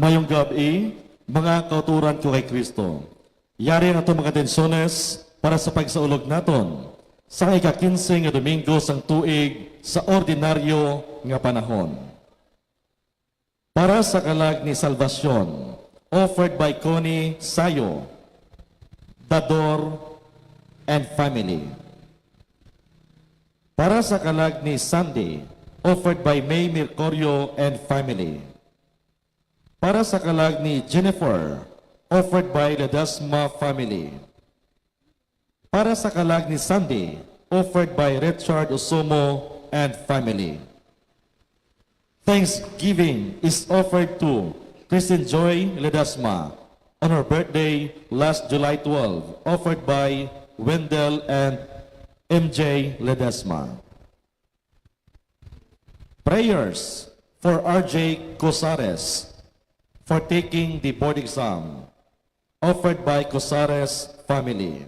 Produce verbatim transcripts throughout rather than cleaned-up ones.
Mayong gab-i, mga kauturan ko kay Kristo. Yari ang atong mga atensyones para sa pagsaulog naton sa ika-kinse nga Domingo sang tuig sa ordinaryo nga panahon. Para sa kalag ni Salvacion, offered by Connie Sayo, Dador and family. Para sa kalag ni Sandy, offered by May Mercurio and family. Para sa kalag ni Jennifer, offered by Ledesma family. Para sa kalag ni Sandy, offered by Richard Usumo and family. Thanksgiving is offered to Christine Joy Ledesma on her birthday last July twelve, offered by Wendell and M J Ledesma. Prayers for R J Cosares for taking the board exam, offered by Cosares family.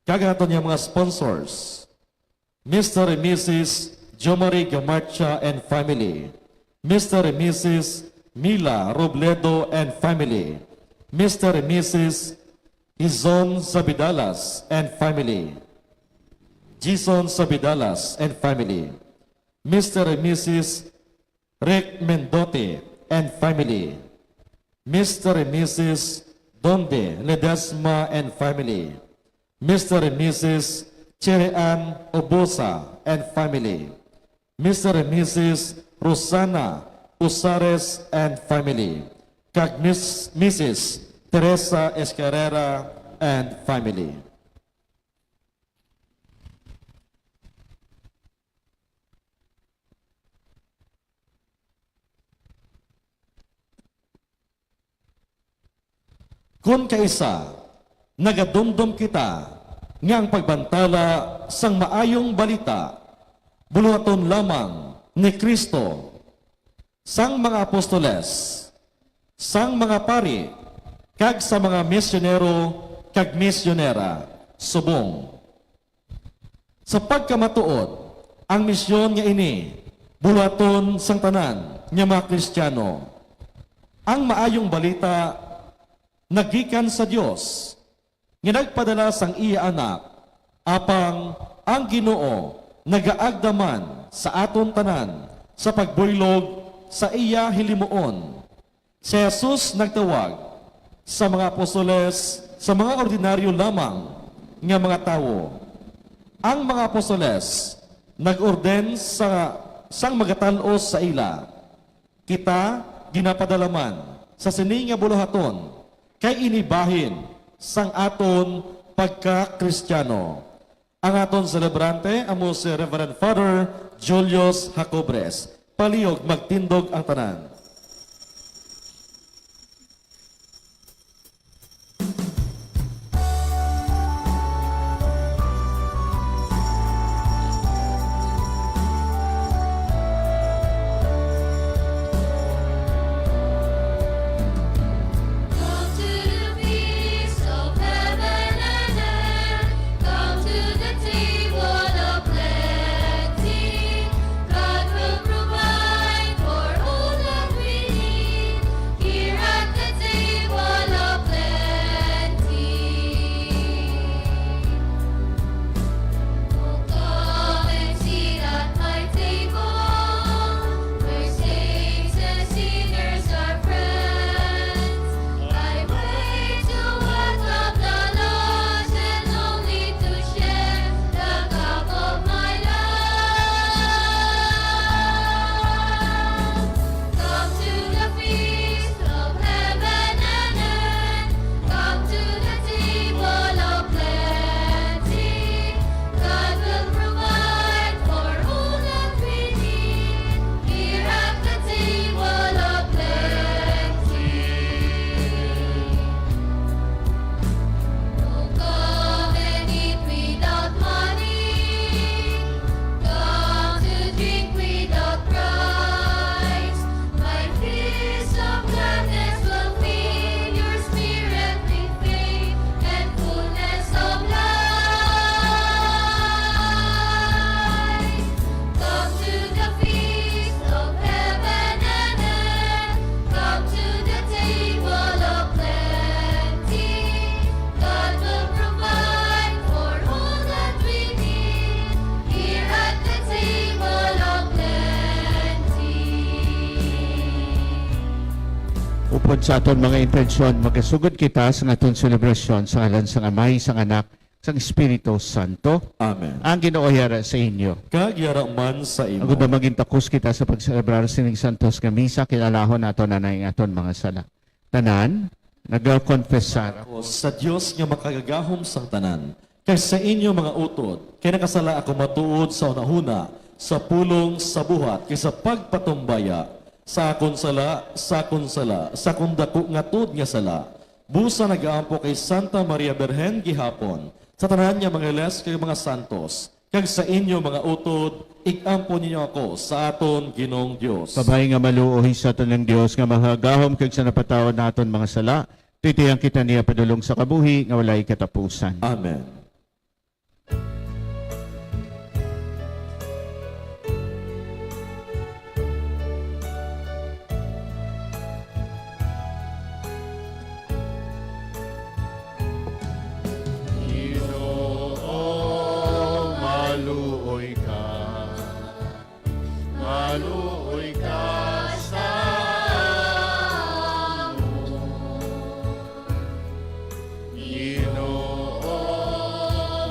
Kag aton nga mga sponsors, Mister and Missus Jomari Gamarcha and family, Mister and Missus Mila Robledo and family, Mister and Missus Izon Sabidalas and family, Jason Sabidalas and family, Mister and Missus Rick Mendote and family, Mister and Missus Donde Ledesma and family, Mister and Missus Cherean Obosa and family, Mister and Missus Rosana Usares and family, kag Miss, Missus Teresa Escarrera and family. Kon kaisa, nagadumdom kita nga ang pagbantala sang Maayong Balita buluhaton lamang ni Cristo, sang mga apostoles, sang mga pari, kag sa mga misyonero kag misyonera subong. Sa pagkamatuod, ang misyon nga ini buluhaton sang tanan nga mga Kristiano. Ang Maayong Balita nagikan sa Dios, nga nagpadala sang iya Anak, apang ang Ginoo nagaagda man sa aton tanan sa pagbuylog sa iya hilimuon. Si Jesus nagtawag sa mga apostoles sa mga ordinaryo lamang nga mga tawo. Ang mga apostoles nag-orden sa, sang magatal-os sa ila, "Kita ginapadala man sa sini nga buluhaton, kay ini bahin sang aton pagka-Kristiano." Ang aton selebrante amo si Reverend Father Julius Jacobres. Palihog magtindog ang tanan. Come to the feast of heaven and earth. Come to the table of blessing. God will provide for all that Sa aton mga intensyon, magasugod kita sa aton selebrasyon sa ngalan sang Amay, sang Anak, sang Espiritu Santo. Amen. Ang Ginoo yara sa inyo. Kag yara man sa imo. Agud nga maging takos kita sa pagselebrar sining santos nga misa, kilalahon naton anay ang aton mga sala. Tanan, nagakonfesar ako sa Dios nga makagagahom sang tanan, kag sa inyo mga utod, kay nakasala ako matuod sa hunahuna, sa pulong, sa buhat, kag sa pagpatumbaya, sa akon sala, sa akon sala, sa akon daku nga tuod nga sala. Busa nagaampo kay Santa Maria Birhen gihapon, sa tanan nga mga iles kag mga santos, kag sa inyo mga utod, ig-ampo ninyo ako sa aton Ginoong Dios. Kabay nga maluoy sa aton ang Dios nga makagagahom kag sa napatawad naton mga sala, titiyan kita niya padulong sa kabuhi nga walay katapusan. Amen. Ginoo, maluoy ka, maluoy ka sa amon. Ginoo,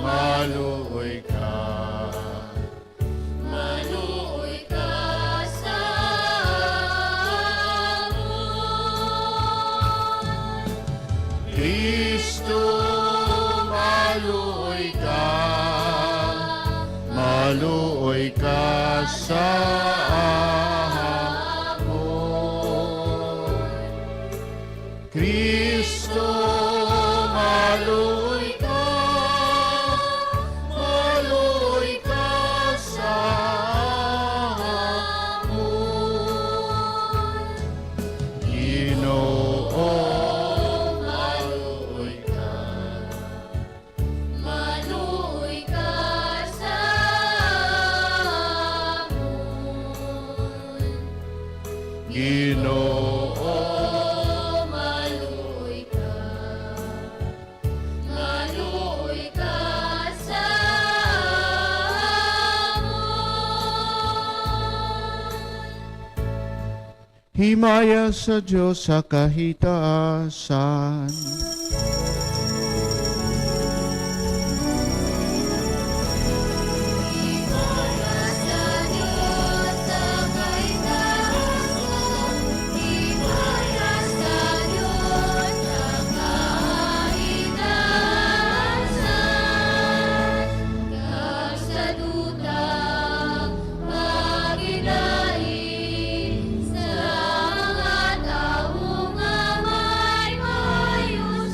maluoy ka, maluoy ka sa amon. Cristo, maluoy ka, maluoy ka sa amon. Cristo, maluoy ka, maluoy ka sa amon. Ginoo, maluoy ka, maluoy ka sa amon. Ginoo, maluoy ka, maluoy ka sa amon. Himaya sa Dios sa kahitaasan. Himaya sa Dios sa kahitaasan. Himaya sa Dios sa kahitaasan. Kag sa duta, paginain sa mga tawo nga may maayo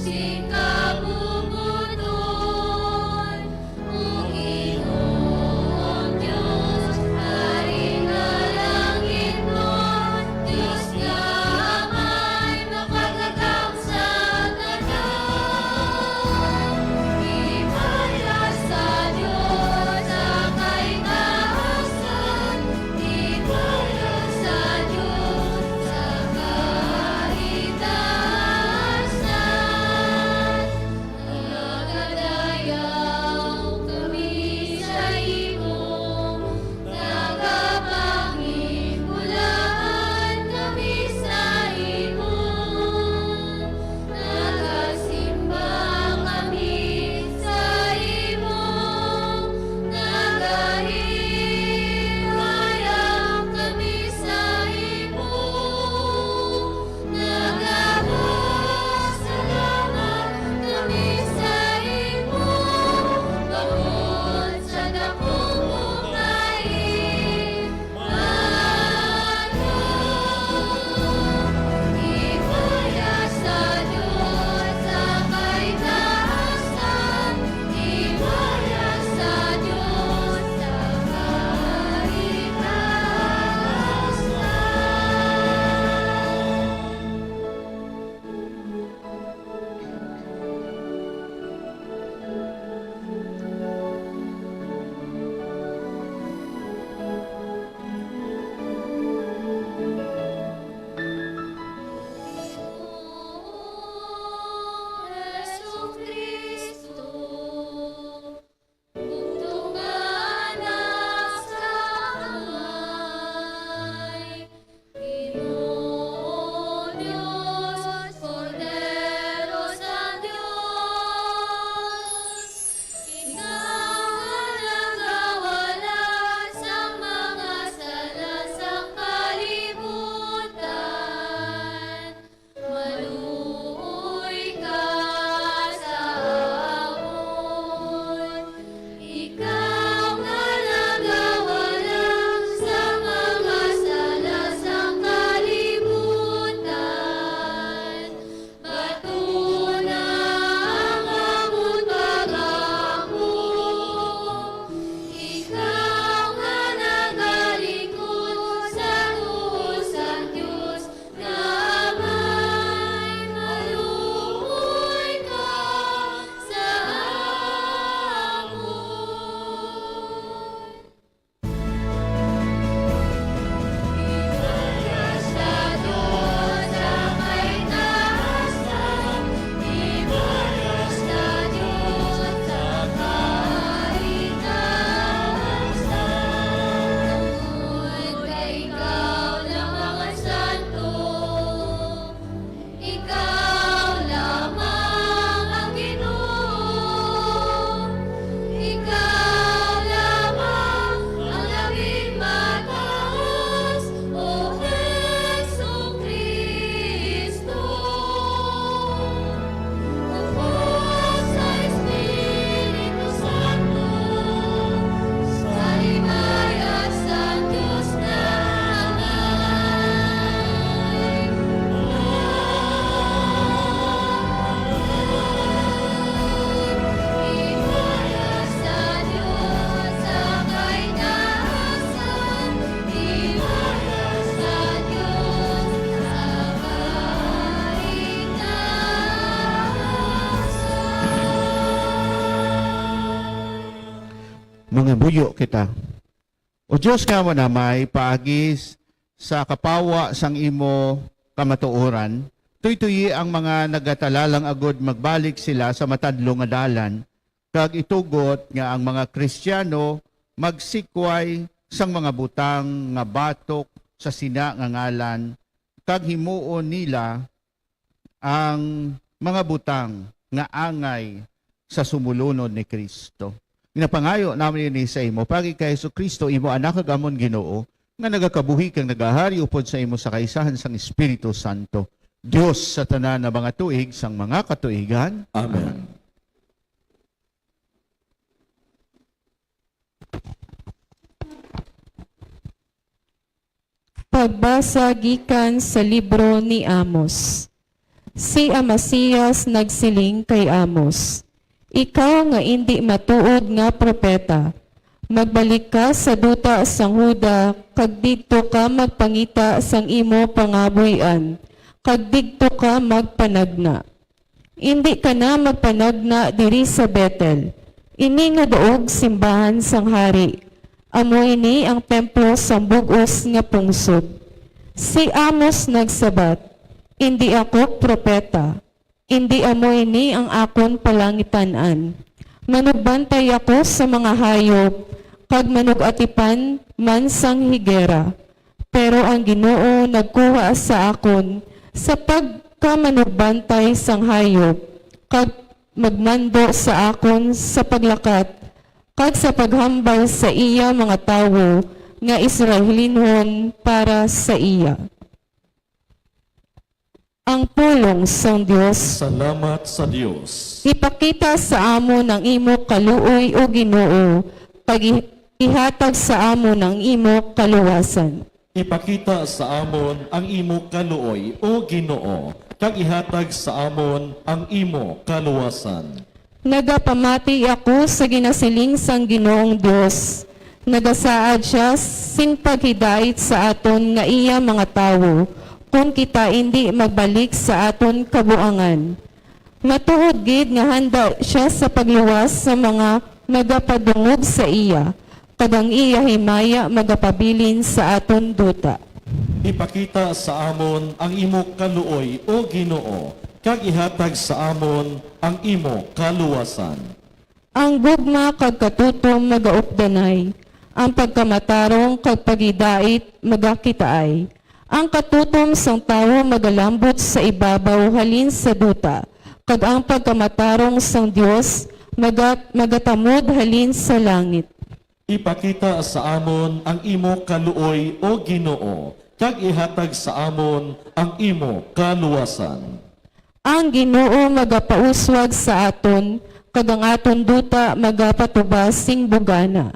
Mangamuyo kita. O Dios nga manamay, paagi s-, sa kapawa sang imo kamatuoran, tuytuyi ang mga nagatalalang agud magbalik sila sa matadlo nga dalan, kag itugot nga ang mga Kristiyano magsikway sang mga butang nga batok sa sina nga ngalan, kag himuon nila ang mga butang nga angay sa sumulunod ni Cristo. Ginapangayo namin ini sa imo, paagi kay Jesu-Cristo, imo Anak kag amon Ginoo, nga nagakabuhi kag nagahari upod sa imo sa kaisahan sang Espiritu Santo, Dios sa tanan nga mga tuig sang mga katuigan. Amen. Pagbasa gikan sa libro ni Amos. Si Amasias nagsiling kay Amos, "Ikaw nga indi matuod nga propeta, magbalik ka sa duta sang Juda, kag didto ka magpangita sang imo pangabuy-an, kag didto ka magpanagna." Indi ka na magpanagna diri sa Betel, ini nga daog simbahan sang hari. Amo ini ang templo sang bug-os nga pungsod. Si Amos nagsabat, "Indi ako propeta, indi amo ini ang akon palangitan-an. Manugbantay ako sa mga hayop, kag manug-atipan man sang higera." Pero ang Ginoo nagkuha sa akon sa pagkamanugbantay sang hayop, kag magmando sa akon sa paglakat, kag sa paghambal sa iya mga tawo nga Israelinhon para sa iya. Ang pulong sang Dios. Salamat sa Dios. Ipakita sa amon ang imo kaluoy, O Ginoo, kag i-, ihatag sa amon ang imo kaluwasan. Ipakita sa amon ang imo kaluoy, O Ginoo, kag ihatag sa amon ang imo kaluwasan. Nagapamati ako sa ginasiling sang Ginoong Dios. Nagasaad sia sing paghidait sa aton nga iya mga tawo, kon kita indi magbalik sa aton kabuangan. Matuod gid nga handa sia sa pagluwas sa mga magapadungog sa iya, kag ang iya himaya magapabilin sa aton duta. Ipakita sa amon ang imo kaluoy, O Ginoo, kag ihatag sa amon ang imo kaluwasan. Ang gugma kag katutom magaupdanay, ang pagkamatarong kag paghidait magakitaay. Ang katutom sang tawo magalambot sa ibabaw halin sa duta, kag ang pagkamatarong sang Dios maga-, magatamod halin sa langit. Ipakita sa amon ang imo kaluoy, O Ginoo, kag ihatag sa amon ang imo kaluwasan. Ang Ginoo magapauswag sa aton, kag ang aton duta magapatubas sing bugana.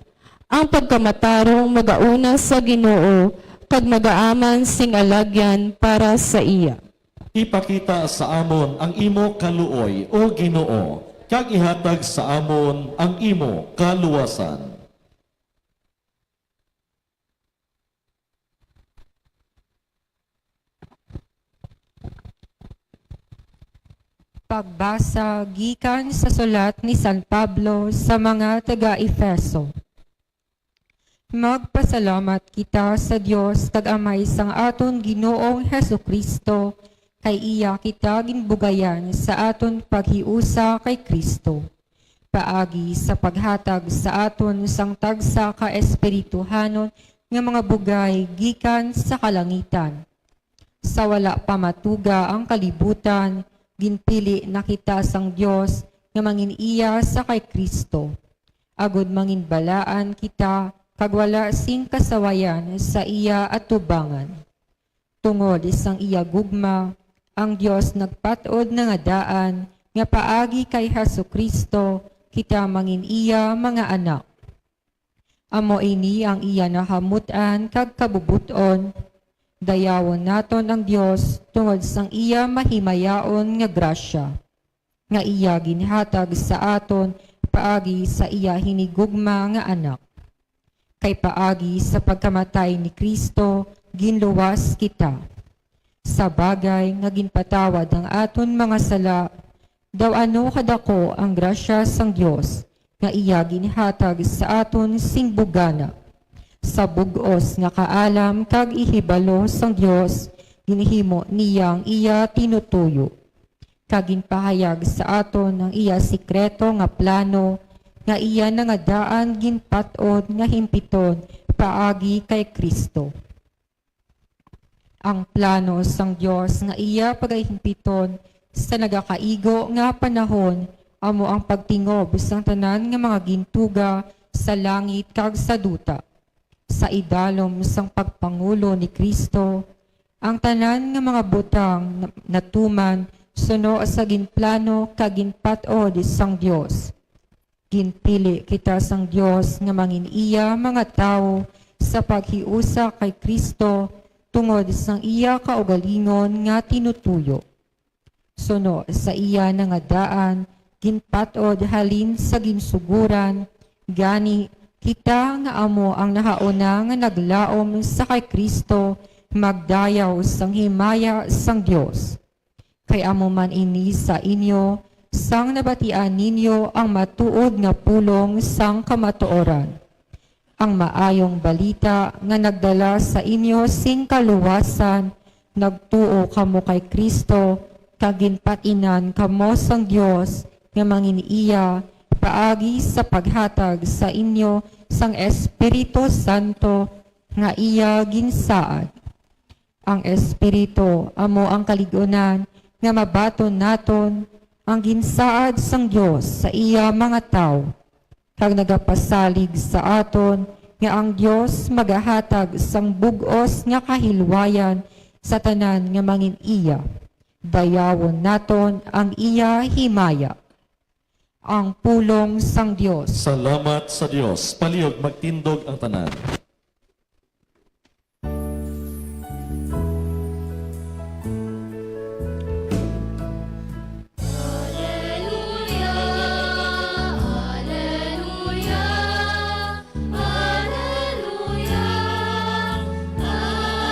Ang pagkamatarong magauna sa Ginoo, kag magaaman sing alagyan para sa iya. Ipakita sa amon ang imo kaluoy, O Ginoo, kag ihatag sa amon ang imo kaluwasan. Pagbasa gikan sa sulat ni San Pablo sa mga taga-Efeso. Magpasalamat kita sa Dios kag Amay sang aton Ginoong Jesu-Cristo, kay iya kita ginbugayan sa aton paghiusa kay Cristo, paagi sa paghatag sa aton sang tagsa ka espirituhanon nga mga bugay gikan sa kalangitan. Sa wala pa matuga ang kalibutan, ginpili na kita sang Dios nga mangin-iya sa kay Cristo, agod manginbalaan kita kag wala sing kasawayan sa iya atubangan. Tungod sang iya gugma, ang Dios nagpat-od na nga daan nga paagi kay Jesu-Cristo kita mangin iya mga anak. Amo ini ang iya nahamut-an kag kabubot-on. Dayawon naton ang Dios tungod sang iya mahimayaon nga grasya, nga iya ginhatag sa aton paagi sa iya hinigugma nga Anak. Kay paagi sa pagkamatay ni Cristo, ginluwas kita. Sa bagay nga ginpatawad ang aton mga sala, daw ano kadako ang grasya sang Dios nga iya ginhatag sa aton sing bugana. Sa bug-os nga kaalam kag ihibalo sang Dios, ginhimo niya ang iya tinutuyo, kag ginpahayag sa aton ang iya sekreto nga plano, nga iya nangadaan ginpat-od nga himpiton paagi kay Cristo. Ang plano sang Dios nga iya pagahimpiton sa nagakaigo nga panahon amo ang pagtingob sang tanan nga mga gintuga sa langit kag sa duta. Sa idalom sang pagpangulo ni Cristo, ang tanan nga mga butang na-, natuman suno sa ginplano kag ginpat-od sang Dios. Ginpili kita sang Dios nga mangin iya mga tawo sa paghiusa kay Cristo tungod sang iya kaugalingon nga tinutuyo. Suno sa iya nangadaan, ginpat-od halin sa ginsuguran, gani kita nga amo ang nahauna nga naglaom sa kay Cristo magdayaw sang himaya sang Dios. Kay amo man ini sa inyo, sang nabatian ninyo ang matuod nga pulong sang kamatuoran, ang maayong balita nga nagdala sa inyo sing kaluwasan. Nagtuo kamo kay Cristo, kag ginpat-inan kamo sang Dios nga mangin iya paagi sa paghatag sa inyo sang Espiritu Santo nga iya ginsaad. Ang Espiritu amo ang kalig-unan nga mabaton naton ang ginsaad sang Dios sa iya mga tawo, kag nagapasalig sa aton nga ang Dios magahatag sang bug-os nga kahilwayan sa tanan nga mangin iya. Dayawon naton ang iya himaya. Ang pulong sang Dios. Salamat sa Dios. Palihog magtindog ang tanan. Aleluya, aleluya, aleluya, aleluya.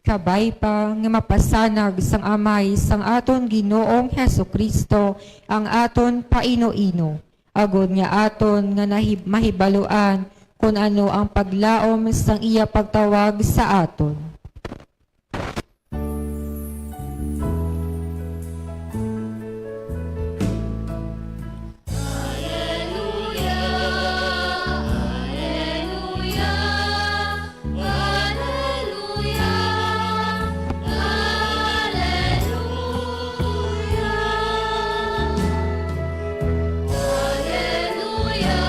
Kabay pa nga mapasanag sang Amay sang aton Ginoong Jesu-Cristo ang aton paino-ino, agod nga aton nga nahib-, mahibaluan kon ano ang paglaom sang iya pagtawag sa aton. Aleluya, aleluya, aleluya, aleluya. Aleluya, aleluya,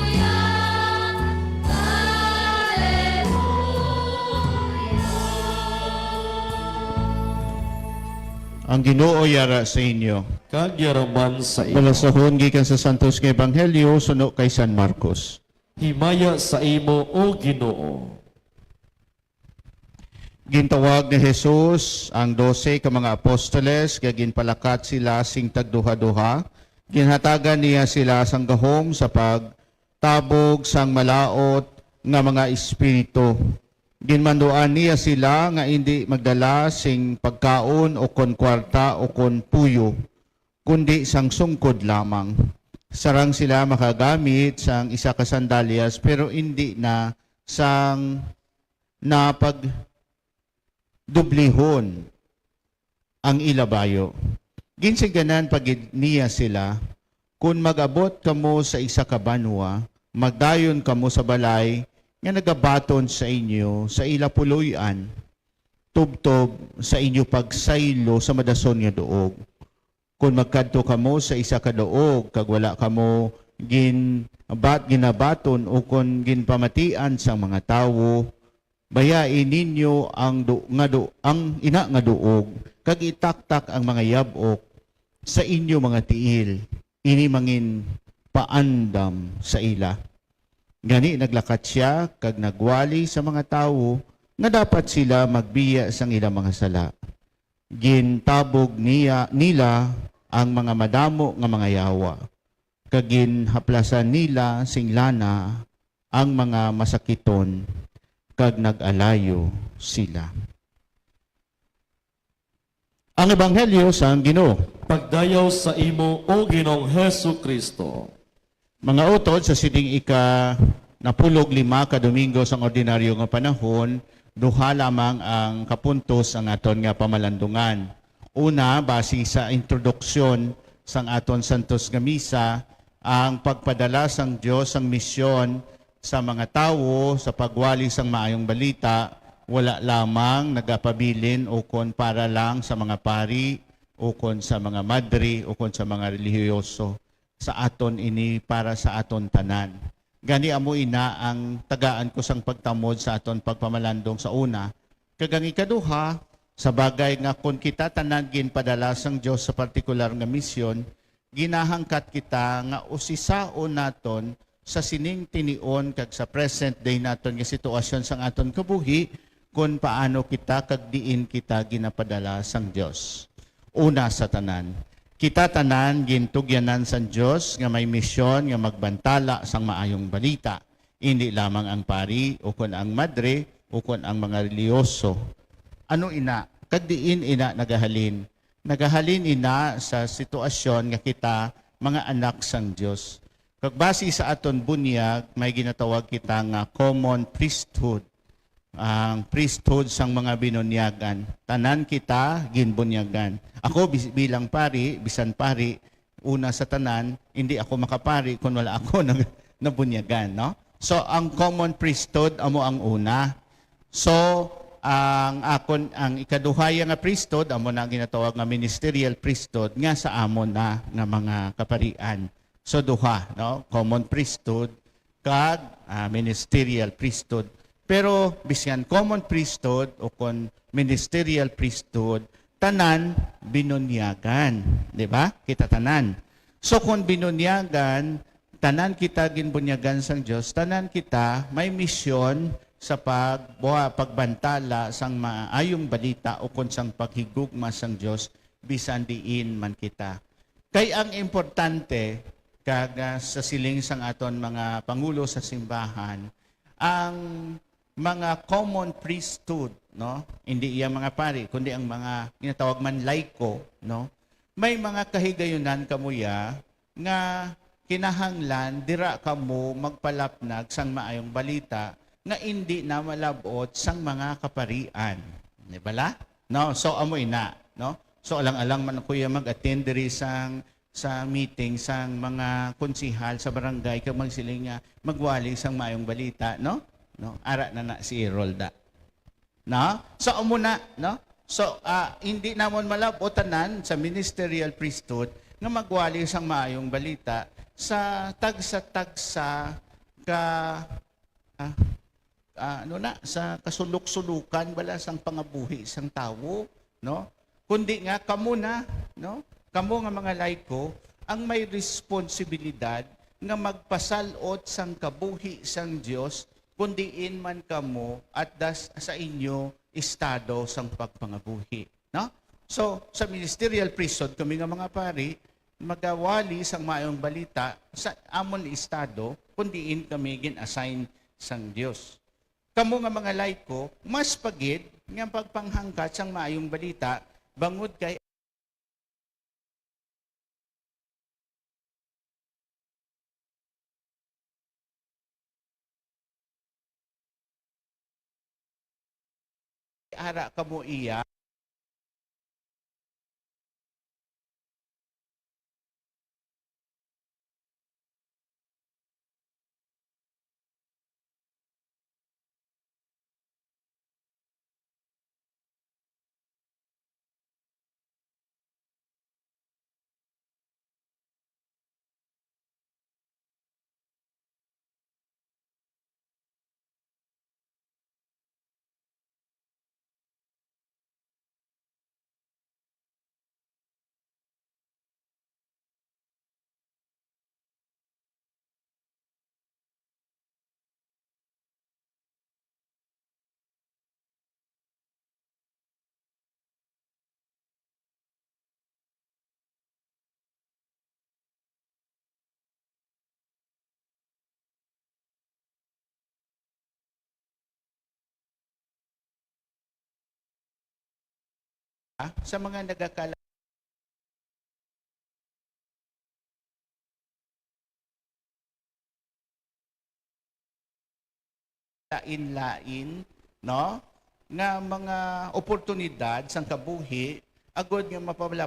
aleluya, aleluya. Ang Ginoo yara sa inyo. Kag yara man sa imo. Balasahon gikan sa Santos nga Ebanghelyo suno kay San Marcos. Himaya sa imo, O Ginoo. Gintawag ni Jesus ang dose ka mga apostoles, kag ginpalakat sila sing tagduha-duha. Ginhatagan niya sila sang gahom sa pagtabog sang malaut nga mga espiritu. Ginmanduan niya sila nga indi magdala sing pagkaon ukon kuwarta ukon puyo, kundi sang sungkod lamang. Sarang sila makagamit sang isa ka sandalyas, pero indi na sang napagdublihon ang ila bayo. Ginsingganan pa gid niya sila, "Kon mag-abot kamo sa isa ka banwa, magdayon kamo sa balay nga nagabaton sa inyo sa ila puloy-an, tubtob sa inyo pagsaylo sa madason nga duog. Kon magkadto kamo sa isa ka duog kag wala kamo ginbat-, ginabaton ukon ginpamatian sang mga tawo, bayai ninyo ang du-, nga du-, ang ina nga duog, kag itaktak ang mga yab-ok sa inyo mga tiil. Ini mangin paandam sa ila." Gani naglakat sia kag nagwali sa mga tawo nga dapat sila magbiya sang ila mga sala. Gintabog niya, nila ang mga madamo nga mga yawa, kag ginhaplasan nila sing lana ang mga masakiton, kag nag-alayo sila. Ang Ebanghelyo sang Ginoo. Pagdayaw sa imo, O Ginoong Jesu-Cristo. Mga utod, sa sining ika napulog lima ka Domingo sang ordinaryo nga panahon, duha lamang ang kapuntos ang aton nga pamalandungan. Una, basi sa introduksyon sang aton santos nga misa, ang pagpadala sang Dios sang misyon sa mga tawo sa pagwali sang maayong balita, wala lamang nagapabilin ukon para lang sa mga pari, ukon sa mga madre, ukon sa mga relihiyoso. Sa aton ini para sa aton tanan. Gani, amo ina ang tagaan ko sang pagtamod sa aton pagpamalandong sa una. Kag ang ikaduha, sa bagay nga kon kita tanan ginpadala sang Dios sa partikular nga misyon, ginahangkat kita nga usisaon naton sa sining tinion kag sa present day naton nga sitwasyon sang aton kabuhi, kon paano kita kag diin kita ginapadala sang Dios. Una sa tanan, kita tanan gintugyanan sang Dios nga may misyon nga magbantala sang maayong balita, indi lamang ang pari ukon ang madre ukon ang mga relihiyoso. Ano ina? Kag diin ina nagahalin? Nagahalin ina sa sitwasyon nga kita mga anak sang Dios. Kag basi sa aton bunyag, may ginatawag kita nga common priesthood. Ang priesthood sang mga binunyagan. Tanan kita ginbunyagan. Ako bis-, bilang pari, bisan pari, una sa tanan, hindi ako makapari kung wala ako nag-, nabunyagan, no? So, ang common priesthood amo ang una. So, ang akon, ang ikaduhaya nga priesthood amo na ang ginatawag nga ministerial priesthood nga sa amon na nga mga kaparian. So, duha, no? Common priesthood kag, ah, ministerial priesthood. Pero bisan common priesthood o kon ministerial priesthood, tanan binunyagan, di ba? Kita tanan. So, kung binunyagan, tanan kita ginbunyagan sang Dios, tanan kita may misyon sa pagbuha, pagbantala sang maayong balita ukon sang paghigugma sang Dios bisan diin man kita. Kay ang importante, kag, ah, sa siling sang aton mga pangulo sa simbahan, ang mga common priesthood, no? Hindi iya mga pari, kundi ang mga ginatawag man laiko, no? May mga kahigayunan kamo iya nga kinahanglan dira kamo magpalapnag sang maayong balita nga indi na malab-ot sang mga kaparian. Di bala? No? So, amo ina, no? So, alang-alang man ako iya mag-attend diri sang, sa meeting sang mga konsihal sa barangay kag magsiling nga magwali sang maayong balita, no? No? Ara na na si Errol da. No? So, amo na, no? So, ah, hindi namon malab-ot tanan sa ministerial priesthood nga magwali sang maayong balita sa tagsa-tagsa ka, ah, ah, ano na, sa kasulok-sulukan bala sang pangabuhi sang tawo, no? Kundi nga kamo na, no? Kamo nga mga laiko ang may responsibilidad nga magpasal-ot sang kabuhi sang Dios, kun diin man kamo at das sa inyo estado sang pagpangabuhi, no? So, sa ministerial priesthood, kami nga mga pari, magawali sang maayong balita sa amon estado, kun diin kami gin-assign sang Dios. Kamo nga mga laiko, mas pa gid nga pagpanghangkat sang maayong balita, bangod kay ara kamo iya. sa mga nagakala lain-lain, no, nga mga oportunidad sang kabuhi agod nga mapawala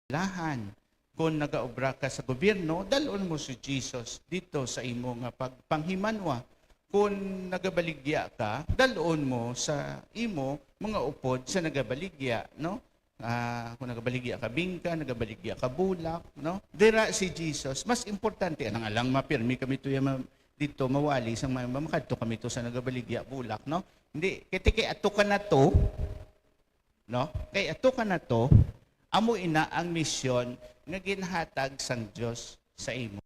lahan. Kung nagaobra ka sa gobyerno, dal-on mo si Jesus dito sa imo nga pagpanghimanwa. Kung nagabaligya ka, dal-on mo sa imo mga upod sa nagabaligya, no? Ah, kung nagabaligya ka bingka, nagabaligya ka bulak, no? Dira si Jesus, mas importante, alang-alang mapirmi kami to, ya, ma-, dito, mawali sang ma-, makadto kami to sa nagabaligya bulak, no? Hindi, kay, kay ato ka na to, no? Kay ato ka na to, amo ina ang misyon nga ginhatag sang Dios sa imo.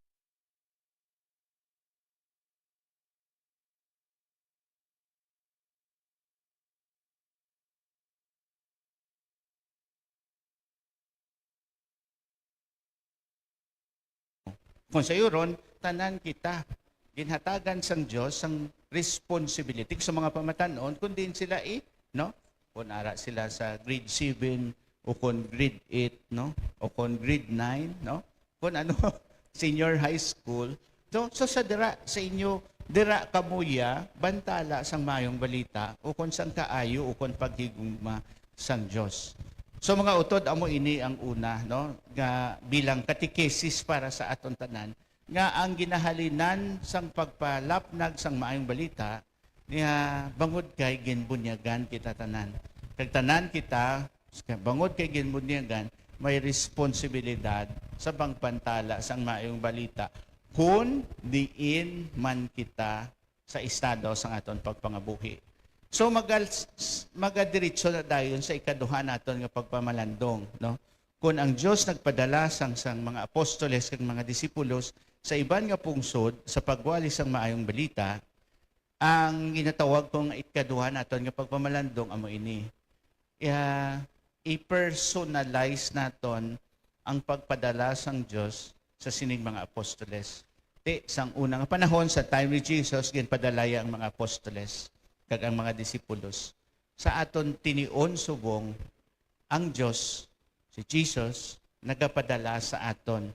Kung sayuron, tanan kita ginhatagan sang Dios sang responsibility sa mga pamatan-on, kung diin sila i-, no? Kung ara sila sa grade seven, o kung grade eight, no? O kung grade nine, no? Kung ano, senior high school. So, so sa dira, sa inyo, dira kamo ya bantala sang maayong balita, o kung sang kaayo, o kung paghigugma sang Dios. So, mga utod, amo ini ang una, no, nga bilang katekesis para sa aton tanan, nga ang ginahalinan sang pagpalapnag sang maayong balita niya bangod kay ginbunyagan kita tanan. Kag tanan kita, bangod kay ginbunyagan, may responsibilidad sa pagbantala sang maayong balita kun diin man kita sa estado sang aton pagpangabuhi. So, magal-, s-, magadiretso na dayon sa ikaduha naton nga pagpamalandong, no? Kon ang Dios nagpadala sang, sang mga apostoles kag mga disipulos sa iban nga pungsod sa pagwali sang maayong balita, ang ginatawag ko nga ikaduha naton nga pagpamalandong amo ini. Iya, i-personalize naton ang pagpadala sang Dios sa sining mga apostoles. Ti, sang una nga panahon, sa time ni Jesus, ginpadala iya ang mga apostoles kag ang mga disipulos. Sa aton tinion subong, ang Dios, si Jesus, nagapadala sa aton.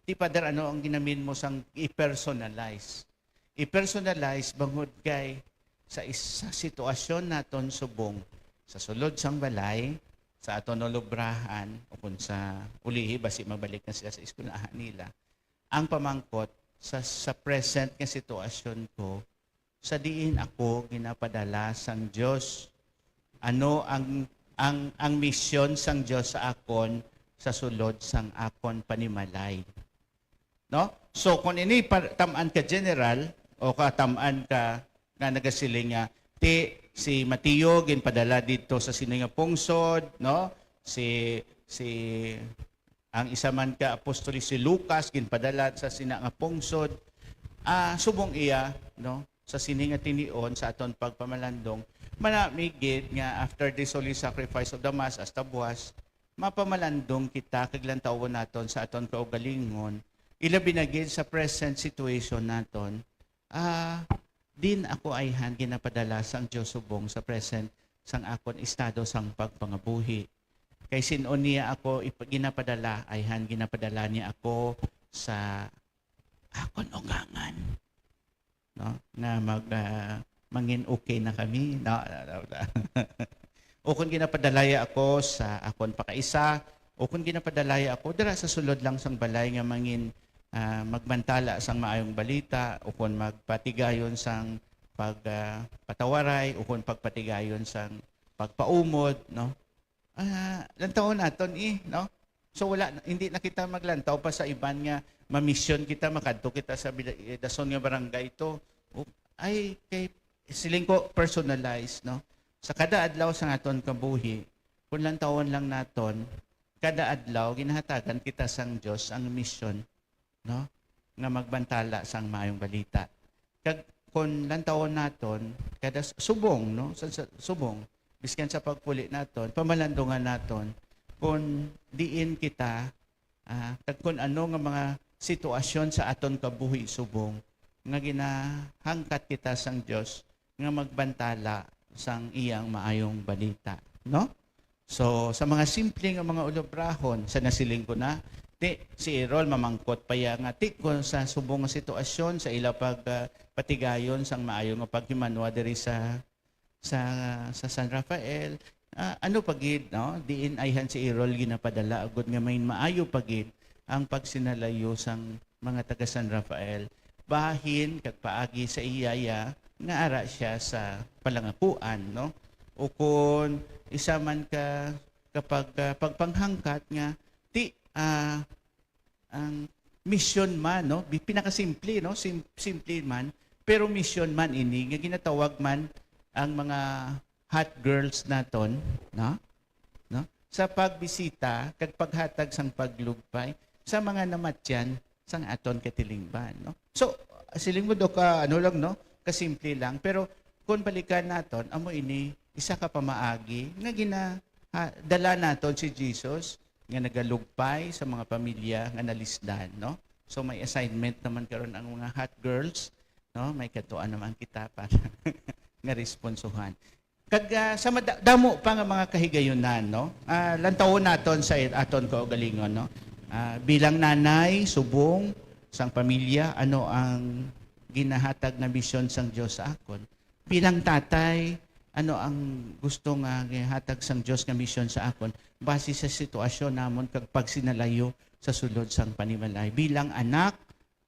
Ti, Father, ano ang ginamin mo sang i-personalize? I-personalize bangod kay sa is-, sa sitwasyon naton subong, sa sulod sang balay, sa aton ulubrahan, o kung sa ulihi, basi mabalik na sila sa eskwelahan nila. Ang pamangkot, sa, sa present nga sitwasyon ko, sa diin ako ginapadala sang Dios? Ano ang, ang, ang misyon sang Dios sa akon sa sulod sang akon panimalay? No? So, kung ini par-, tam-an ka general o ka tam-an ka nga nagasiling nga, ti, si Mateo ginpadala didto sa sini nga pungsod, no? Si, si, ang isa man ka apostol, si Lucas, ginpadala sa sina nga pungsod. Ah, subong iya, no? Sa sini nga tinion sa aton pagpamalandong, manami gid nga after this holy sacrifice of the Mass, hasta buwas, mapamalandong kita kag lantawon naton sa aton kaugalingon, ilabi na gid sa present situation naton. Ah, din ako ayhan ginapadala sang Dios subong sa present sang akon estado sang pagpangabuhi. Kay sin-o niya ako ip-, ginapadala, ayhan ginapadala niya ako sa akon ugangan, no? Nga mag, ah, mangin okay na kami, no? Ukon ginapadalaya ako sa akon pakaisa, ukon ginapadalaya ako dira sa sulod lang sang balay nga mangin, ah, magbantala sang maayong balita, ukon magpatigayon sang pag, ah, patawaray, ukon pagpatigayon sang pagpaumod, no? Ah, lantawon naton, eh, no? So, wala, hindi na kita maglantaw pa sa iban nga mamisyon kita, makadto kita sa bila-, eh, dason nga barangay to. O, ay, kay, siling ko, personalized, no? Sa kada adlaw sa aton kabuhi, kung lantawon lang naton, kada adlaw, ginahatagan kita sang Dios ang misyon, no? Nga magbantala sang maayong balita. Kag kung lantawon naton, kada s-, subong, no? Sa, sa, subong, biskan sa pagpuli naton, pamalandungan naton kung diin kita, ah, kag kung ano nga mga sitwasyon sa aton kabuhi subong nga ginahangkat kita sang Dios nga magbantala sang iyang maayong balita, no? So, sa mga simple nga mga ulobrahon, sa nasiling ko na, ti, si Errol mamangkot pa iya nga, ti, kung sa subong nga sitwasyon, sa ila pag, ah, patigayon sang maayo nga paghimanwa diri sa, sa, sa San Rafael, ah, ano pa gid, no? Diin ayhan si Errol ginapadala, agud nga may maayo pa gid ang pagsinalayo sang mga taga San Rafael, bahin kag paagi sa iya ya nga ara siya sa palangakuan, no? Ukon isa man ka, kapag, ah, pagpanghangkat nga ti, ah, ang misyon man, no? Bi-, pinakasimple, no? Sim-, simple man, pero misyon man ini nga ginatawag man ang mga hot girls naton, no? No? Sa pagbisita kag paghatag sang paglugpay sa mga namatyan sang aton katilingban, no? So, siling mo, Doc, ah, ano lang, no? Kasimple lang. Pero kung balikan naton, amo ini isa ka pamaagi nga gina-, ha, dala naton si Jesus nga nagalugpay sa mga pamilya nga nalisdan, no? So, may assignment naman karon ang mga hot girls, no? May katuan naman kita para nga responsuhan. Kag, ah, sa mada-, damo pa nga mga kahigayunan, no? Ah, lantawon naton sa aton kaugalingon, no? Ah, bilang nanay, subong sang pamilya, ano ang ginahatag na misyon sang Dios sa akon? Bilang tatay, ano ang gusto nga gihatag sang Dios nga misyon sa akon base sa sitwasyon namon kag pagsinalayo sa sulod sang panimalay? Bilang anak,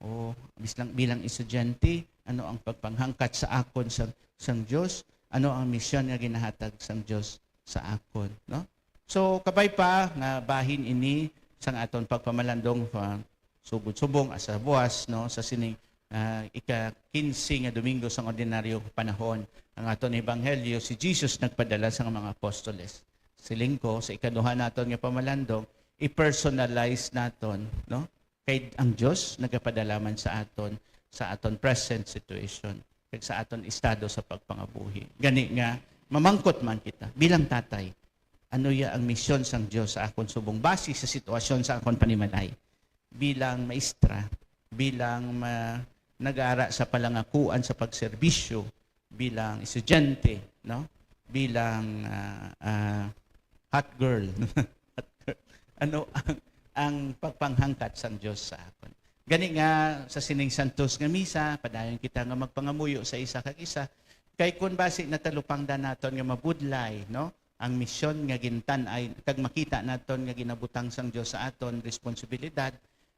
o bilang, bilang estudyante, ano ang pagpanghangkat sa akon sang, sang Dios? Ano ang misyon nga ginahatag sang Dios sa akon, no? So, kabay pa nga bahin ini sang aton pagpamalandong, ah, sugod subong, ah, sa buwas, no, sa sining, ah, ika-kinse nga Domingo sang ordinaryo panahon, ang aton ebanghelyo, si Jesus nagpadala sa mga apostoles. Siling ko, sa ikaduha naton nga pamalandong, i-personalize naton, no? Kay ang Dios nagapadala man sa aton, sa aton present situation, kag sa aton estado sa pagpangabuhi. Gani nga, mamangkot man kita, bilang tatay, ano ya ang misyon sang Dios sa akon subong base sa sitwasyon sa akon panimalay? Bilang maestra, bilang ma-, nag-ara sa palangakuan sa pagserbisyo, bilang estudyante, no? Bilang, ah, ah, hot girl. Hot girl. Ano ang, ang pagpanghangkat sang Dios sa akon? Gani nga, sa sining santos nga misa, padayon kita nga magpangamuyo sa isa kag isa. Kay kun basi natalupangdan naton nga mabudlay, no? Ang misyon nga gintan-ay, kag makita naton nga ginabutang sang Dios sa aton responsibilidad,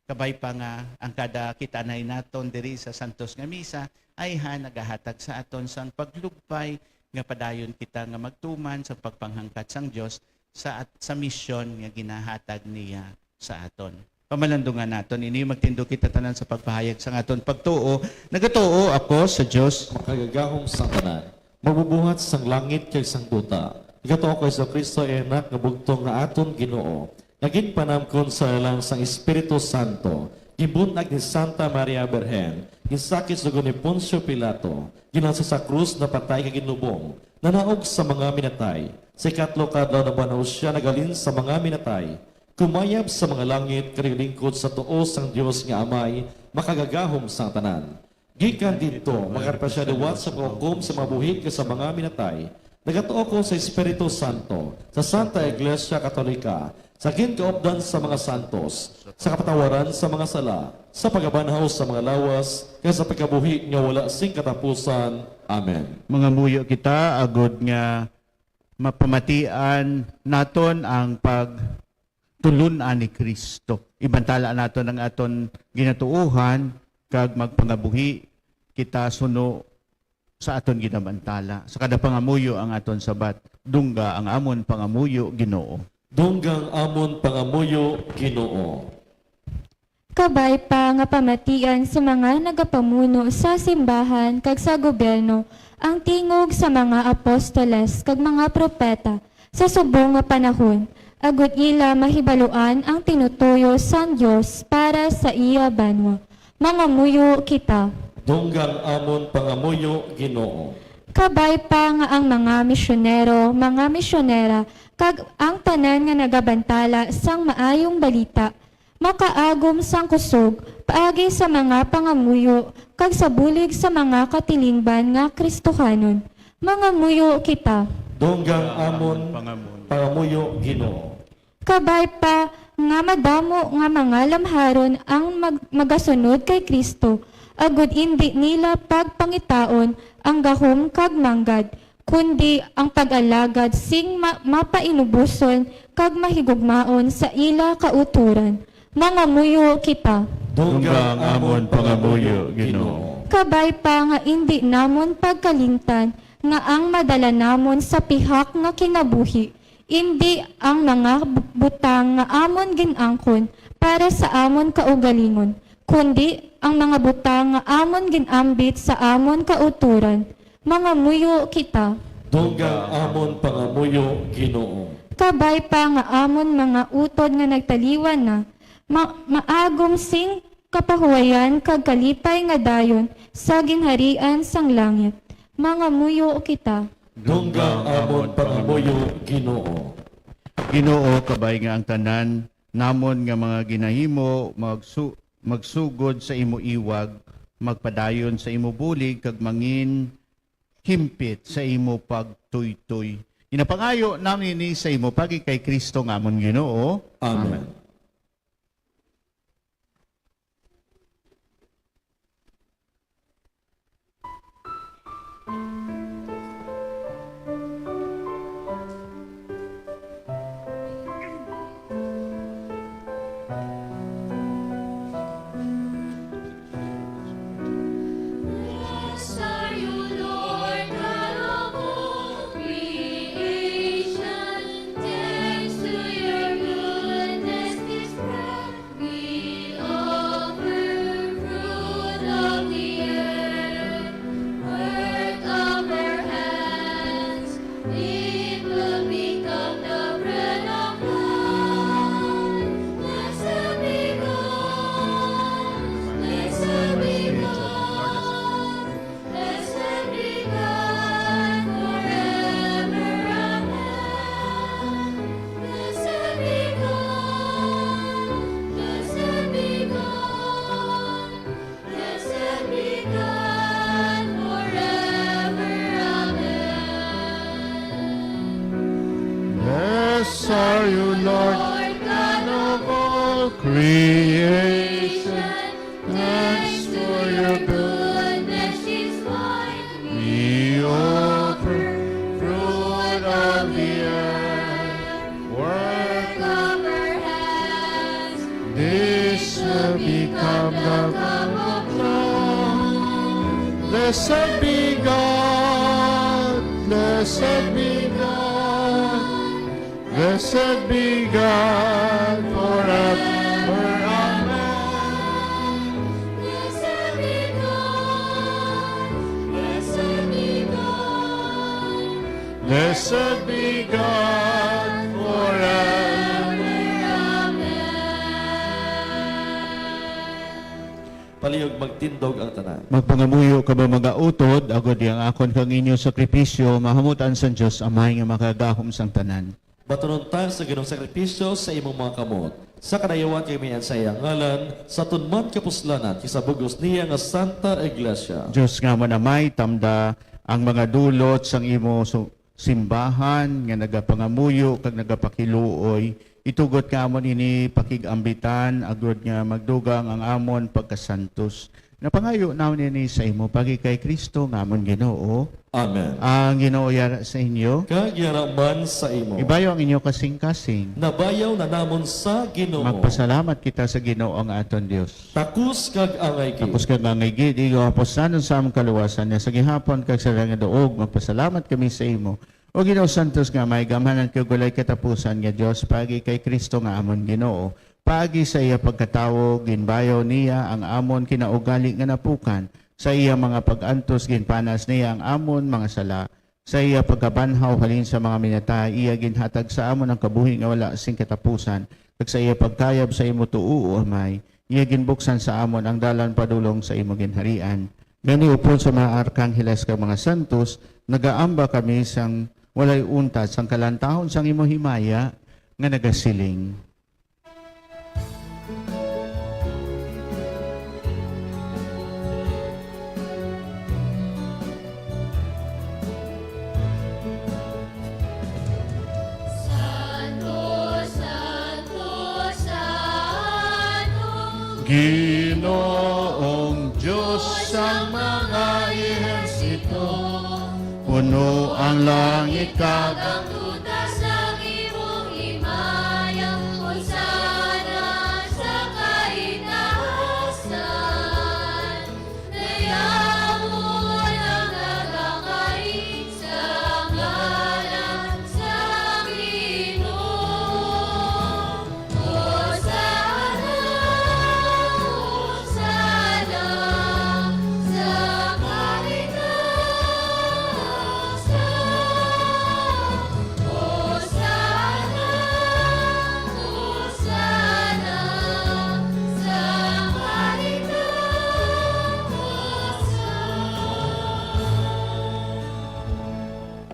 kabay pa nga ang kada kitanay naton diri sa santos nga misa ay ha nagahatag sa aton sang paglugpay nga padayon kita nga magtuman sa pagpanghangkat sang Dios sa at-, sa misyon nga ginahatag niya sa aton. Pamalandungan naton ini, magtindog kita tanan sa pagpahayag sang aton pagtuo. Nagatuo ako sa Dios. Makagagahom sang tanan, magbubuhat sang langit kag sang duta. Nagatuo ako sa Cristo, iya Anak nga bugtong nga aton Ginoo, nga ginpanamkon sa lalang sang Espiritu Santo, ginbun-ag ni Santa Maria Birhen, ginsakit sa gahom ni Poncio Pilato, ginalsa sa krus, napatay kag ginlubong, nanaog sa mga minatay, Sa ikatlo ka adlaw nabanhaw sia naghalin sa mga minatay, kumayab sa mga langit, kag naglingkod sa tuo sang Dios nga Amay, makagagahom sang tanan. Gikan didto, magkari pa sia liwat sa paghukom sa mga buhi kag sa mga minatay. Nagatuo ko sa Espiritu Santo, sa Santa Iglesia Katolika, sa ginkaupdan sa mga santos, sa kapatawaran sa mga sala, sa pagabanhaw sa mga lawas, kag sa pagkabuhi nga wala sing katapusan. Amen. Mangamuyo kita agod nga mapamatian naton ang pagtulon-an ni Cristo. Ibantala naton ang aton ginatuohan kag magpangabuhi kita suno sa aton ginabantala. Sa kada pangamuyo ang aton sabat, dungga ang amon pangamuyo, Ginoo. Dungga ang amon pangamuyo, Ginoo. Kabay pa nga pamatian sa mga nagapamuno sa simbahan kag sa gobyerno ang tingog sa mga apostoles kag mga propeta sa subong nga panahon, agod ila mahibaluan ang tinutuyo sang Dios para sa iya banwa. Mangamuyo kita. Dungga ang amon pangamuyo, Ginoo. Kabay pa nga ang mga misyonero, mga misyonera, kag ang tanan nga nagabantala sang maayong balita makaagom sang kusog paagi sa mga pangamuyo kag sa bulig sa mga katilingban nga Kristohanon. Mangamuyo kita. Dungga ang amon pangamuyo, Ginoo. Kabay pa nga madamo nga mga lamharon ang mag-, magasunod kay Cristo, agud indi nila pagpangitaon ang gahom kag manggad, kundi ang pag-alagad sing ma-, mapainuboson kag mahigugmaon sa ila kautoran. Mangamuyo kita. Dungga ang amon pangamuyo, Ginoo. Kabay pa nga indi namon pagkalimtan nga ang madala namon sa pihak nga kinabuhi indi ang mga bu-, butang nga amon gin-angkon para sa amon kaugalingon, kundi ang mga butang nga amon gin-ambit sa amon kautoran. Mangamuyo kita. Dungga ang amon pangamuyo, Ginoo. Kabay pa nga amon mga utod nga nagtaliwan na, ma-, maagom sing kapahuwayan kag kalipay nga dayon sa ginharian sang langit. Mangamuyo kita. Dungga ang amon pangamuyo, Ginoo. Ginoo, kabay nga ang tanan namon nga mga ginahimo magsu-, magsugod sa imo iwag, magpadayon sa imo bulig, kag mangin himpit sa imo pagtuytoy. Ginapangayo namin ini sa imo paagi kay Cristo nga amon Ginoo. Amen. Blessed are you, Lord God of all creation. Thanks to your goodness, this bread we offer, fruit of the earth, work of our hands. It will become the bread of life. Blessed be God, blessed be God, blessed be God forever. Amen. Blessed be God, blessed be God, blessed be God forever. Amen. Blessed are you, Lord, Lord God of all creation. Thanks for your goodness is why we offer fruit of the earth, work of our hands. This will become the cup of joy. Blessed be God, blessed be God, blessed be God forever. Amen. Blessed be God, blessed be God, blessed be God forever. Amen. Palihog magtindog ang tanan. Magpangamuyo kamo, mga utod, agod nga ang akon kag inyo sakripisyo mahamutan sang Dios Amay nga makagahom sang tanan. Batunon ta sa Ginoong sakripisyo sa imong mga kamot, sa kadayawan kag mian sa iya ngalan, sa tunman kapuslanan kag sa bug-os niya nga Santa Iglesia. Dios nga amon Amay, tamda ang mga dulot sang imo su-, simbahan nga nagapangamuyo kag nagapakiluoy. Itugot nga amon ini pakig-ambitan, agod nga magdugang ang amon pagkasantos. Napangayo namon ini sa imo paagi kay Cristo nga amon Ginoo. Amen. Ang Ginoo yara sa inyo. Kag yara man sa imo. Ibayaw ang inyo kasingkasing. Nabayaw na namon sa Ginoo. Magpasalamat kita sa Ginoo nga aton Dios. Takos kag angay gid. Takos kag angay gid, ikaw, apustanon sa amon kaluwasan, nga sa gihapon kag sa nagaduog, magpasalamat kami sa imo. O Ginoo, santos nga Amay, gamhanan kag walay katapusan nga Dios, paagi kay Cristo nga amon Ginoo. Paagi sa iya pagkatawo, ginbayaw niya ang amon kinaugali nga napukan. Sa iya mga pag-antos, ginpanas niya ang amon mga sala. Sa iya pagkabanhaw halin sa mga minatay, iya ginhatag sa amon ang kabuhi nga wala sing katapusan, kag sa iya pagkayab sa imo tuo, O Amay, iya ginbuksan sa amon ang dalan padulong sa imo ginharian. Gani, upod sa mga arkangheles kag mga santos, nagaamba kami sang walay untat sang kalantahon sang imo himaya nga nagasiling. Santo, santo, santo, Ginoong Dios sang mga ehersito, puno ang langit kag ang tuta sang imong himaya, Hosana sa kaitaasan. Dayawon ang nagakari sa ngalan sang Ginoo. Hosana, Hosana sa kaitaasan. Hosana, Hosana sa kaitaasan.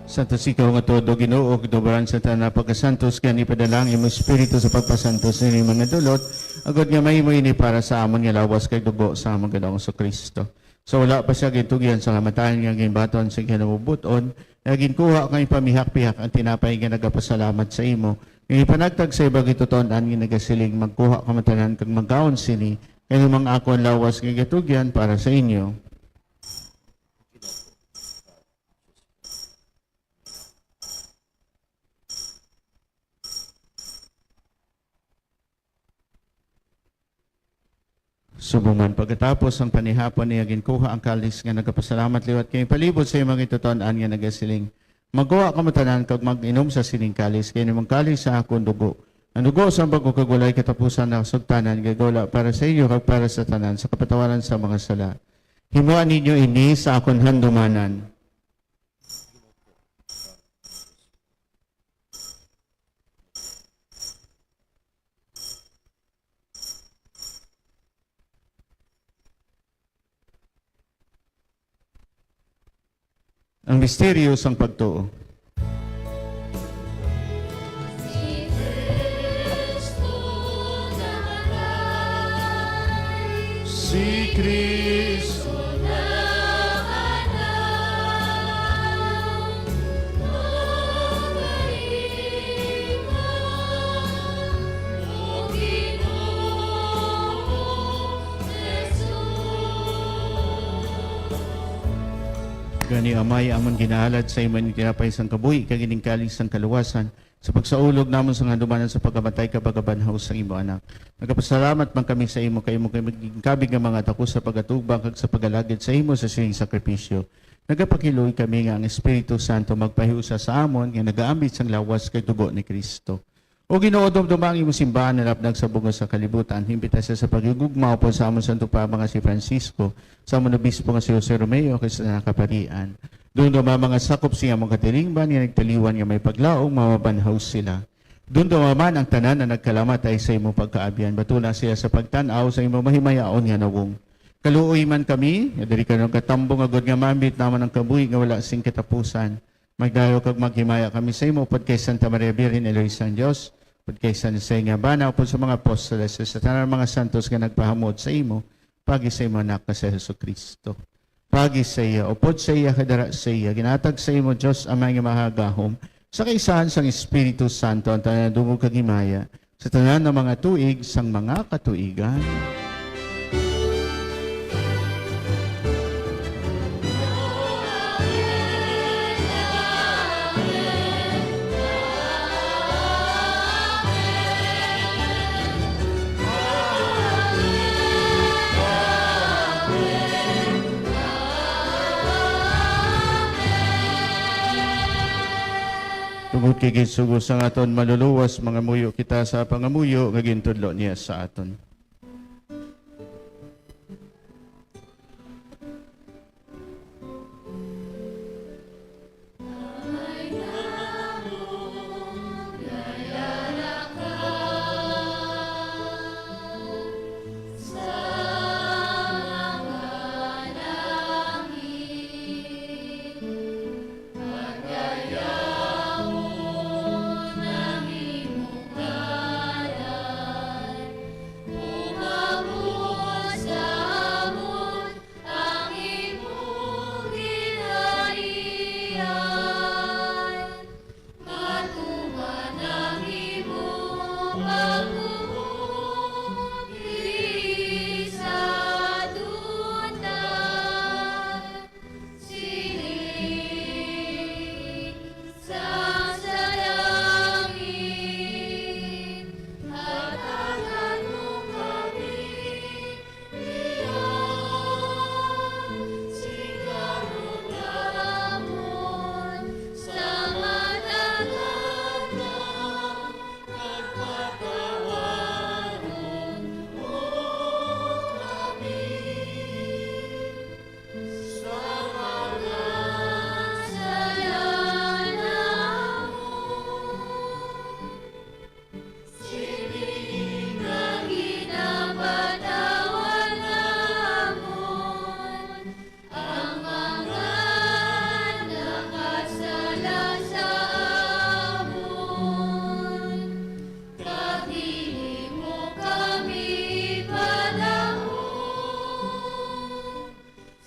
Santos ikaw nga tuod, O Ginoo, kag tubaran sa tanan nga pagkasantos, kay ipadala ang imong Espiritu sa pagpasantos sa ining mga dulot, agod nga mahimo ini para sa amon nga lawas kag dugo sa amon Ginoong Jesu-Cristo. Sa wala pa sia gintugyan sa kamatayon nga ginbaton sa kinabubut-on, nga ginkuha kag ipamihak-pihak ang tinapay nga nagapasalamat sa imo, nga ipanagtag sa iban gintutun-an nga nagasiling, "Magkuha kamo tanan kag magkaon sini, kay amo ang akon lawas nga gatugyan para sa inyo." Subong man, pagkatapos sang panihapon niya, ginkuha ang kalis nga nagapasalamat liwat kag ipalibot sa iya mga gintutun-an nga nagasiling, "Magkuha kamo tanan kag mag-inom sa sining kalis, kay ini ang kalis sa akon dugo, ang dugo sang bag-o kag walay katapusan nga sugtanan, nga igawla para sa inyo kag para sa tanan sa kapatawaran sa mga sala. Himoa ninyo ini sa akon handumanan." Ang misteryo sang pagtuo. Si Cristo. Gani, Amay, amon ginaalad sa imo ining tinapay sang kabuhi kag ining kalis sang kaluwasan, sa pagsaulog namon sang handumanan sa pagkamatay kag pagkabanhaw sang imo Anak. Nagapasalamat man kami sa imo, kay imo kami maging kabig nga mga takos sa pag-atubang kag sa pag-alagad sa imo sa sining sakripisyo. Nagapakiluoy kami nga ang Espiritu Santo magpahiusa sa amon nga nagaambit sang lawas kag dugo ni Cristo. O Ginoo, dumduma ang imong simbahan nga nalapnag sa bug-os nga kalibutan. Himpita sia sa paghigugma upod sa amon santo Papa nga si Francisco, sa amon obispo nga si Jose Romeo, kag sa tanan nga kaparian. Dumduma ang mga sakop sa iyang mga katilingban nga nagtaliwan nga may paglaom, mamabanhaw sila. Dumduma man ang tanan nga nagkalamatay sa imong pagkaabyan. Batuna sila sa pagtan-aw sa imong mahimayaon nga nawong. Kaluoy man kami, nga diri ka nagkatambong, agod nga maambit namon ang kabuhi nga wala sing katapusan. Magdayaw kag maghimaya kami sa imo, upod kay Santa Maria Birhen, Iloy sang Dios, upod kay San Jose nga bana, upod sa mga apostoles, sa tanan nga mga santos nga nagpahamot sa imo, pagi sa imo Anak nga si Jesu-Cristo. Pagi sa iya, upod sa iya, kag dara sa iya, ginhatag sa imo, Dios Amay nga Mahagahom, sa kaisahan sang Espiritu Santo, ang tanan nga dungog kag himaya, sa tanan nga mga tuig sang mga katuigan. Tungod kay ginsugo sang aton Manluluwas, mangamuyo kita sa pangamuyo nga gintudlo niya sa aton. Ang imong ginharian, matuman ang imong pagbuot diri sa duta, siling sa, sa langit. Hatagan mo kami Sini nga ginapatawad namon ang mga nakasala sa amon, kag dili mo kami padahon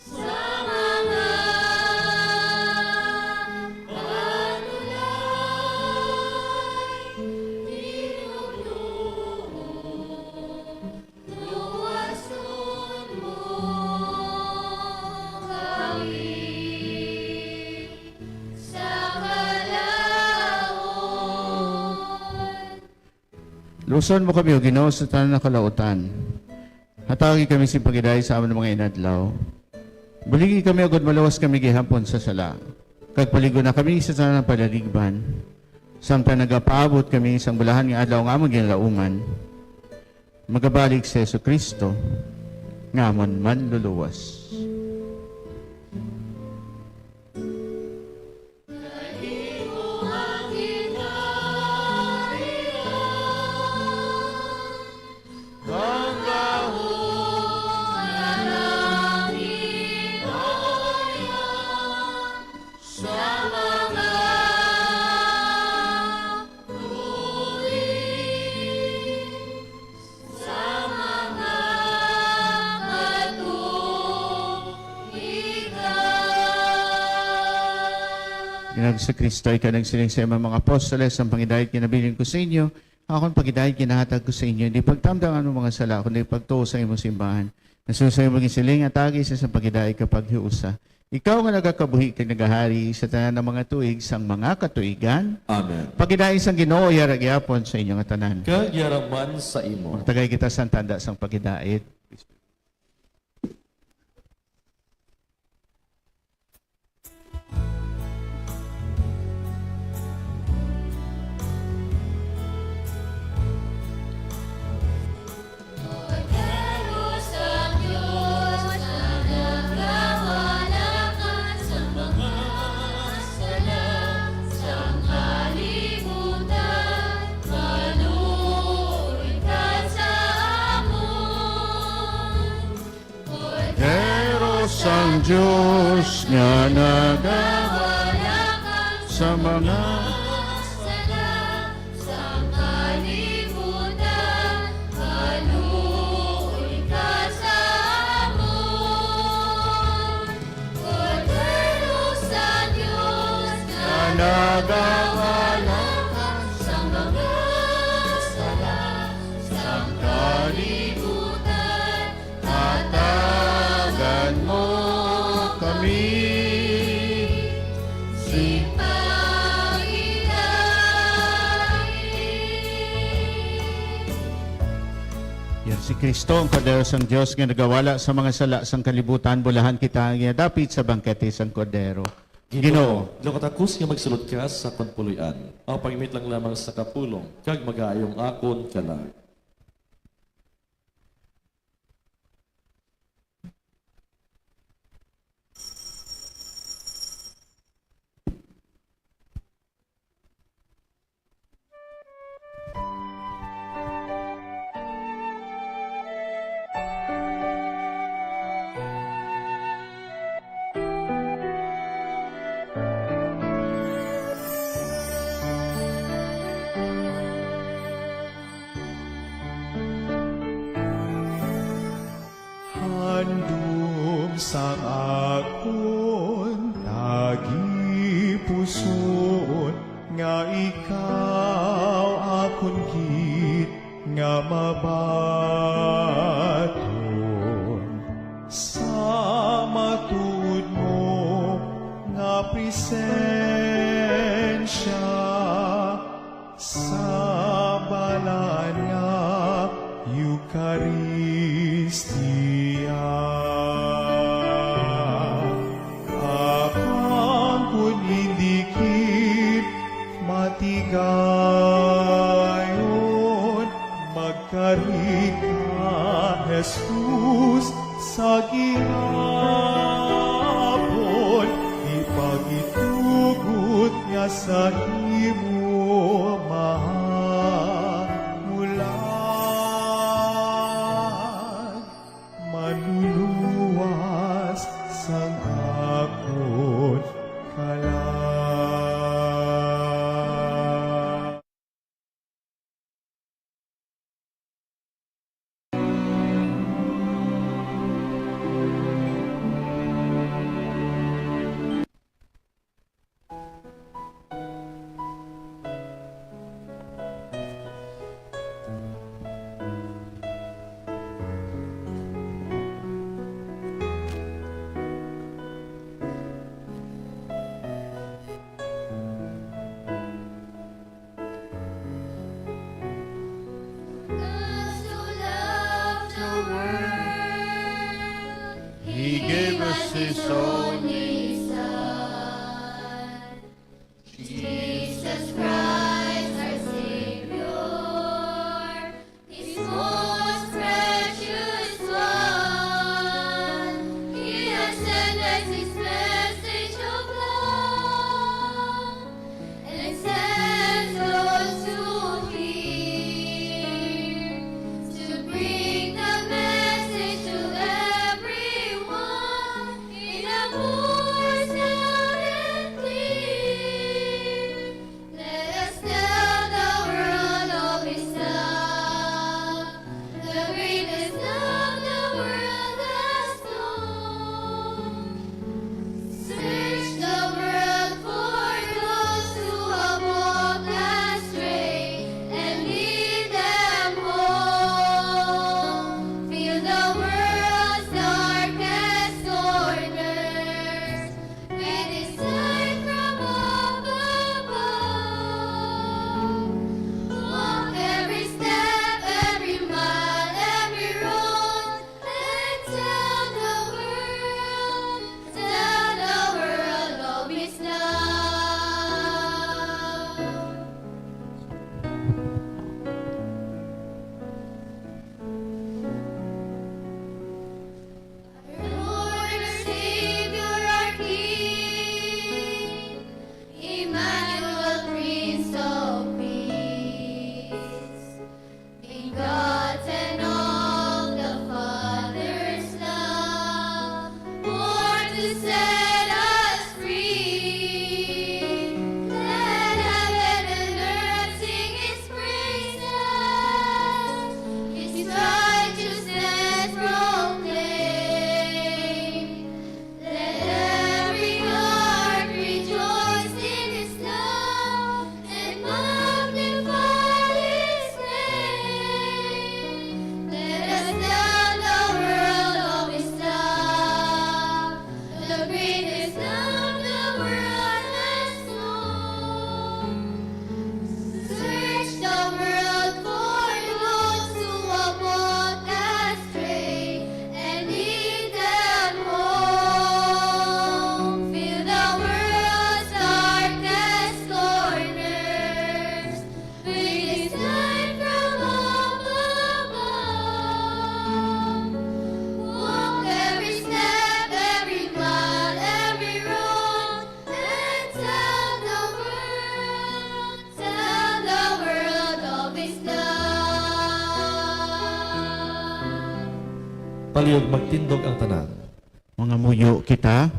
sa mga panulay, hinunoo, luwason mo kami sa kalaon. Luson mo kami, O Ginoo, sa tanan nga kalautan. Hatagi kami sing paghidait sa amon mga inadlaw. Buligi kami, agod maluwas kami gihapon sa sala, kag palig-on na kami sa tanan nga palaligban, samtang nagapaabot kami sang bulahan nga adlaw nga amon ginlaungan. Magabalik si Jesu-Cristo nga amon Manluluwas. Sa mga katuigan. Ginoong Jesu-Cristo, ikaw nagsiling sa imong mga apostoles, ang panghidait ginabilin ko sa inyo, akon panghidait ginahatag ko sa inyo. Hindi pagtamdang ang mga sala, kundi pagtuo sa imong simbahan. Nasusa imong gisiling, hatagi sa isang panghidait kag paghiusa. Ikaw nga nagakabuhi kag nagahari sa tanan nga mga tuig sang mga katuigan. Amen. Paghidait sang Ginoo, yara gihapon sa inyo nga tanan. Kag yara man sa imo. Magtagay kita sang tanda sang paghidait. Diyos nga nagawala sa mga sala sa kalibutan, maluoy ka sa amon. Kordero sa Diyos nga nagawala sa mga sala sa kalibutan, hatagan mo kami sing paghilain. Yan si Kristo, ang Kordero sang Dios, nga nagawala sa mga sala sang kalibutan. Bulahan kita nga dapit sa bangkete sang Kordero. Ginoo, Ginoo, daw katakos nga magsulod ka sa akon puloy-an. Ang pagmit lang lamang sa kapulong, kag magaayong akon kalag. Handom sang akon tagipusoon nga ikaw akon gid nga mabaton sa matuod mo nga presensya sa balaan nga Eucharistia. Apan kon indi gid matigayon, magkari ka, Jesus, sa gihapon, ipagitugot nga sa imo mahamulan, manluluwas sang akon kalag. God so loved the world, He gave us His only Son. Jesus Christ, our Savior, His most precious one, He has sent us His message of love and sends those who hear to bring the message to everyone in a voice loud and clear. Let Palihog magtindog ang tanan. Mangamuyo kita.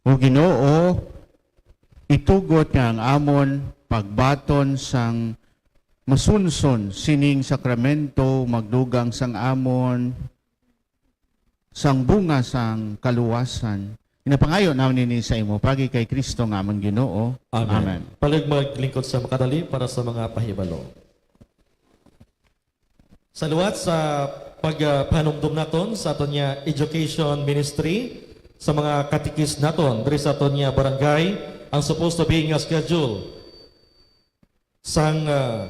O Ginoo, itugot nga ang amon pagbaton sang masunson sining sakramento magdugang sang amon sang bunga sang kaluwasan. Ginapangayo namon ini sa imo, paagi kay Kristo nga amon Ginoo. Amen. Amen. Palihog maglingkod sa makadali para sa mga pahibalo. Sa liwat sa pagpanumdom naton sa aton nga education ministry, sa mga katikis naton diri sa aton nga barangay, ang supposed to be nga schedule sang, ah,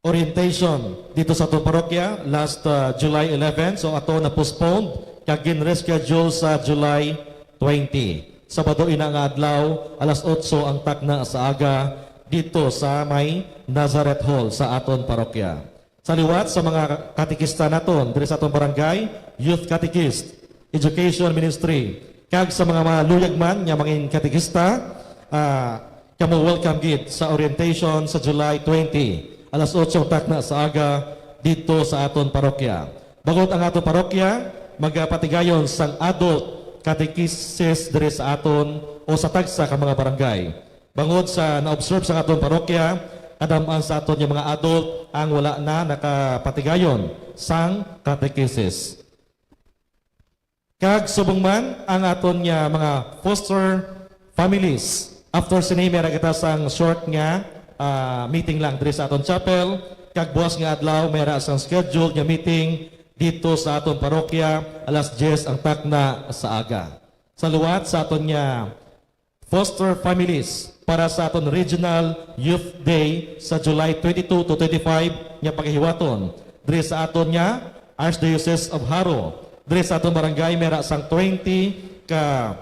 orientation dito sa aton parokya last, ah, July eleven. So, ato na postponed kag gin-reschedule sa July twenty. Sabado ina nga adlaw, alas otso ang takna sa aga dito sa may Nazareth Hall sa aton parokya. Sa liwat sa mga katekista naton diri sa aton barangay, youth catechist, education ministry, kag sa mga maluyag man nga mangin katekista, ah, kamo welcome gid sa orientation sa July twenty, alas otso ang takna sa aga didto sa aton parokya. Bangod ang aton parokya magapatigayon sang adult catechesis diri sa aton o sa tagsa ka mga barangay. Bangod sa na-observe sa aton parokya, kadam-an sa aton nga mga adult ang wala na nakapatigayon sang catechesis. Kag subong man ang aton nga mga foster families. After sini, may ra kita sang short nga, ah, meeting lang diri sa aton chapel. Kag buwas nga adlaw, may ra sang scheduled nga meeting dito sa aton parokya, alas diyes ang takna sa aga. Sa liwat sa aton nga foster families para sa aton Regional Youth Day sa July twenty-two to twenty-five nga pagahiwaton diri sa aton nga Archdiocese of Jaro. Diri sa aton barangay, may ra sang twenty ka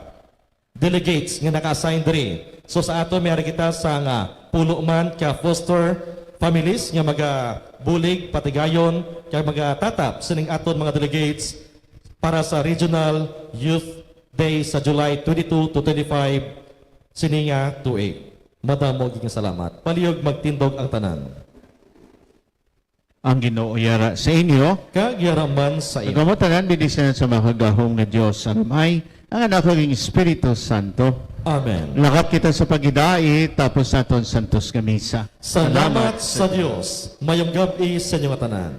delegates nga naka-assign diri. So, sa aton, may ra kita sang pulo man ka foster families nga magabulig, patigayon, kag magatatap sining aton mga delegates para sa Regional Youth Day sa July twenty-two to twenty-five sini nga tuig. Madamo gid nga salamat. Palihog magtindog ang tanan. Ang Ginoo yara sa inyo. Kag yara man sa imo. Kamo tanan, bendisyunan sa makagagahom nga Dios, ang Amay, ang Anak, kag ang Espiritu Santo. Amen. Lakat kita sa paghidait, tapos naton santos nga misa. Salamat sa Dios. Mayong gab-i sa inyo nga tanan.